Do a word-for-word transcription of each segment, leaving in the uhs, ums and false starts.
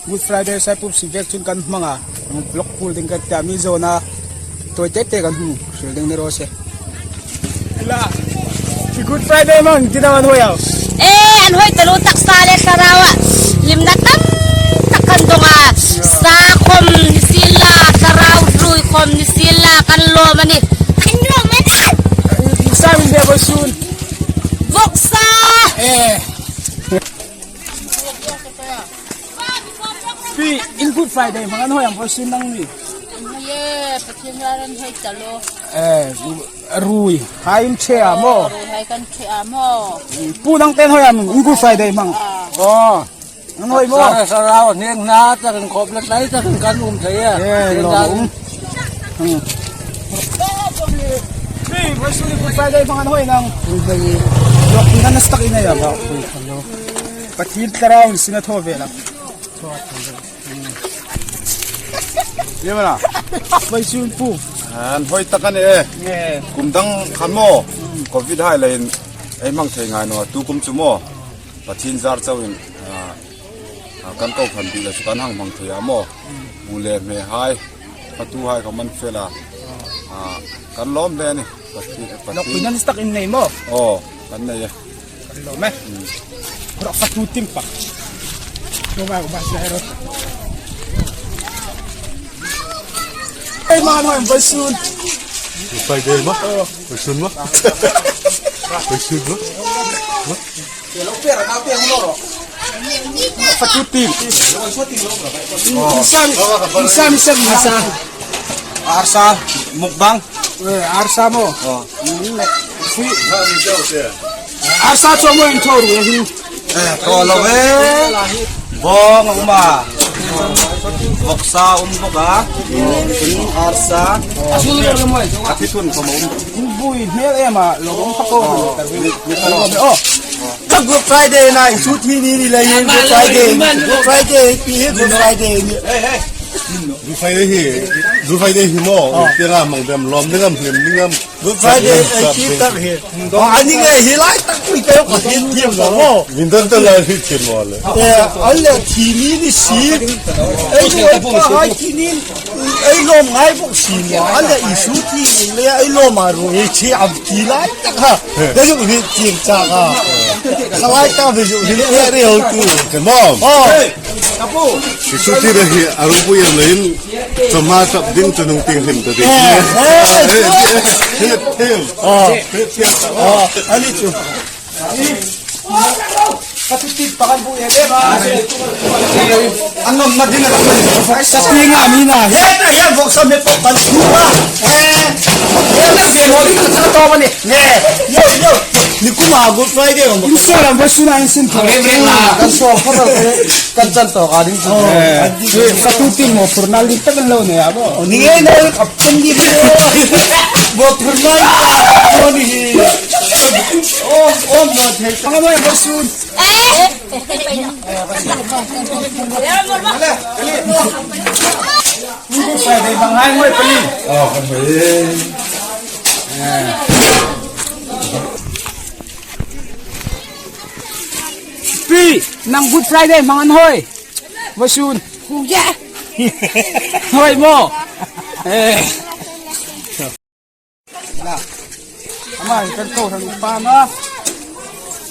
Good Friday Saipup si vek chun kan hmang a. Vlog pul ding kan tia mi zona. Toi te te kan hmu. Hril ding ni raw se. Ila. Good Friday mang, ti dam an hoi a. Eh, an hoi taluo taksa le thlarau a. Hlimna tam tak kan dong a. Sa khom ni sien la, thlarau hrui khom ni sien la, kan lawm a nih. Kan lawm a nih. Sa min de bo sun. Vawksa. Eh. Pi, in Good Friday hmang an hoi am bo sun nang mi. Ye, Pathien zarin hoi taluo. Eh, ruoi. Hai in che a maw. Ruoi hai kan che a maw. Pu nang ten hoi am in Good Friday hmang. Ah. Oh. An hoi maw. Sa, sa, sa, ning na ta kan khop la tai ta kan kan um thei a. Eh, lo um. Hmm. Pi, bo sun in Good Friday hmang an hoi nang. Lo pi na na stuck in a ya ba. Pathien thlarau sin a thaw ve la. Ye mana. Bo sun pu. An hoi tak a nih e. Ye. Kum dang khan maw. Covid hai leiin ei hmang thei ngai naw a, tu kum chu maw. Pathien zar chauin, ah, ah, kan ko phan bi la chu kan hang hmang thei a maw. Bu le hme hai. Patu hai ka man fe la. Ah, kan lawm le ni. Pathien, Pathien. Lo pi na na stuck in nei maw. Oh, kan nei e. Lo me. Hmm. Ro fa tu tim pa. Lo ma ba sa ro. Ei ma no bo sun. Bo sun ma. Bo sun ma. Fa tu tim. Insan, insan, insan, insan. Arsa, mukbang. Eh, arsa maw. Oh. Hmm, si. Arsa chu maw in thor ru hin. Eh, ko lo ve. Bawng a um a. Vawksa um bawk a. Arsa. A thi thun ko um. Bui hmel em a, lo um kha ko. Oh. Good Friday ni, suit hi ni ni la yin, Good Friday. Good Friday, pi hi Good Friday ni. Good Friday hi, Good Friday hi maw, tira mang dem lawm ding am, hlim ding am. Good Friday, ei ti tak hi. Ani nge hi lai tak pui te ko hi ti lo maw. Min dan ta lai hi ti maw le. Eh, alle thi ni ni si. Ei ko pa hai ti ni. Ei lawm ngai bawk si maw. Alle i suit hi le ei lawm a ro ei chi am ti lai tak ha. Ka zuk hi ti tak ha. Ka lai tak ve zuk hi le ei ro tu. Kan maw. Oh. Hey. Apu. Isu ti re hi a ropui am leiin, chawhma chap ding chu nung ting hlim ta ding. Eh, eh, eh, eh, eh. Oh. Eh, eh, eh. Oh, ani chu. Ka tu ti pakan bu e de ba. An nom na din na. Sa ti nga mi na. He na he vawksa me pa pan bu ba. Eh. He na he mo ni ka to ma ni. Ne. Yo, yo. Ni kuma Good Friday mo. Insan ram ba suna insan. Kan so pa. Kan chan to ka ding. Oh, eh, ka tu tin mo purna lik tak lo ne abo. Ni ngai na ka pen di bo. Bo purna ko ni. Oh, oh, no, thei. Ang mo bo sun. Eh. Sai dai bang hai mo pali. Oh, kan hoi. Pi, nang Good Friday hmang an hoi. Bo sun. Hoi maw. Eh. Ama kan ko thang pa na.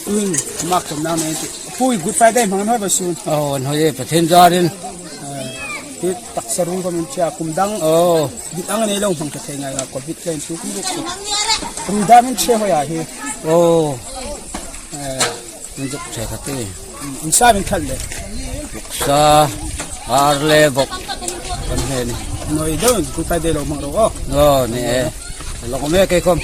Um, mak chom nang nei. Pui Good Friday hmang an hoi bo sun. Oh, an hoi e, Pathien zarin. Eh, hi taksa ruoi ko min chia kum dang. Oh. Bit ang nei lo hmang ka thei ngai la ko bit len tu kum bit. Ruoi dam min che hoi a hi. Oh. Eh. Min zuk che ka ti. Insan min thal le. Vawksa, ar le vawk. Kan he ni. Noi don, Good Friday lo hmang ro. Oh, ni e. Lo ko me ke kom.